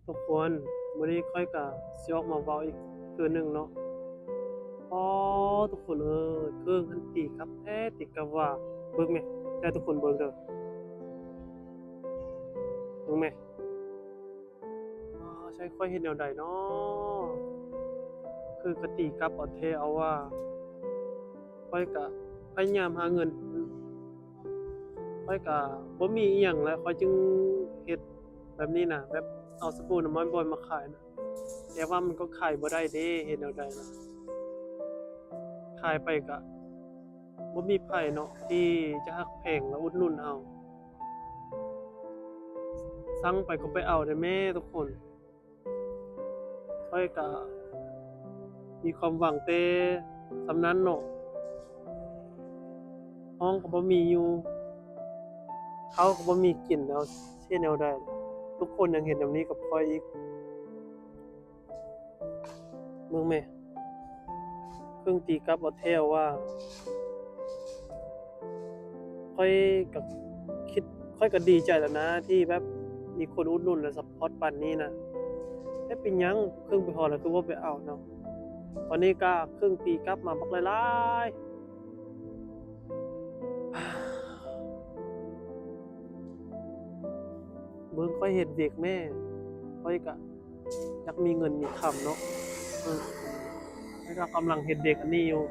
ທຸກຄົນ ມື້ນີ້ຂ້ອຍກະຊິອອກມາເວົ້າອີກເທື່ອໜຶ່ງເນາະ. ອໍ ທຸກຄົນເອີຍ ເຄິ່ງຫັ້ນຕີກັບແທ້ ຕີກັບວ່າ ເບິ່ງແມະ ໃຫ້ທຸກຄົນເບິ່ງເດີ ເບິ່ງແມະ. ອາ ໃຊ້ຂ້ອຍເຮັດແນວໃດເນາະ ຄືກະຕີກັບເອົາແທ້ເອົາວ່າ ຂ້ອຍກະພະຍາຍາມຫາເງິນ ຂ້ອຍກະບໍ່ມີອີ່ຫຍັງແຫຼະ ຂ້ອຍຈຶ່ງເຮັດແບບນີ້ນະ ແບບເອົາສະບູນ້ຳມັນບອນມາຂາຍນະ ແຕ່ວ່າມັນກໍຂາຍບໍ່ໄດ້ເດ້ ເຮັດແນວໃດລະ ຂາຍໄປກະບໍ່ມີໃຜເນາະ ທີ່ຈະຮັກແພງ ແລະ ອຸດໜູນເຮົາ ສັ່ງໄປກໍໄປເອົາແດ່ແມ້ທຸກຄົນ. ຂ້ອຍກະມີຄວາມຫວັງແຕ່ສ່ຳນັ້ນເນາະ ຫ້ອງກໍບໍ່ມີຢູ່ ເຂົ້າກໍບໍ່ມີກິນ ແລ້ວຊິເຮັດແນວໃດ ທຸກຄົນຍັງເຮັດແນວນີ້ກັບຂ້ອຍອີກ ເບິ່ງແມະ ເຄິ່ງຕີກັບເອົາແທ້ວ່າ ຂ້ອຍກະຄິດ ຂ້ອຍກະດີໃຈແລ້ວນະ ທີ່ແບບມີຄົນອຸດໜູນ ແລະ ຊັບພອດປານນີ້ນະ ແຕ່ເປັນຫຍັງເຄິ່ງໄປຮອດແລ້ວຄືບໍ່ໄປເອົາເນາະ ຕອນນີ້ກະເຄິ່ງຕີກັບມາບັກຫຼາຍໆ. ເບິ່ງຂ້ອຍເຮັດວຽກແມ້ ຂ້ອຍກະຢາກມີເງິນມີຄຳເນາະ ເອີ ຂ້ອຍກະກຳລັງເຮັດວຽກອັນນີ້ຢູ່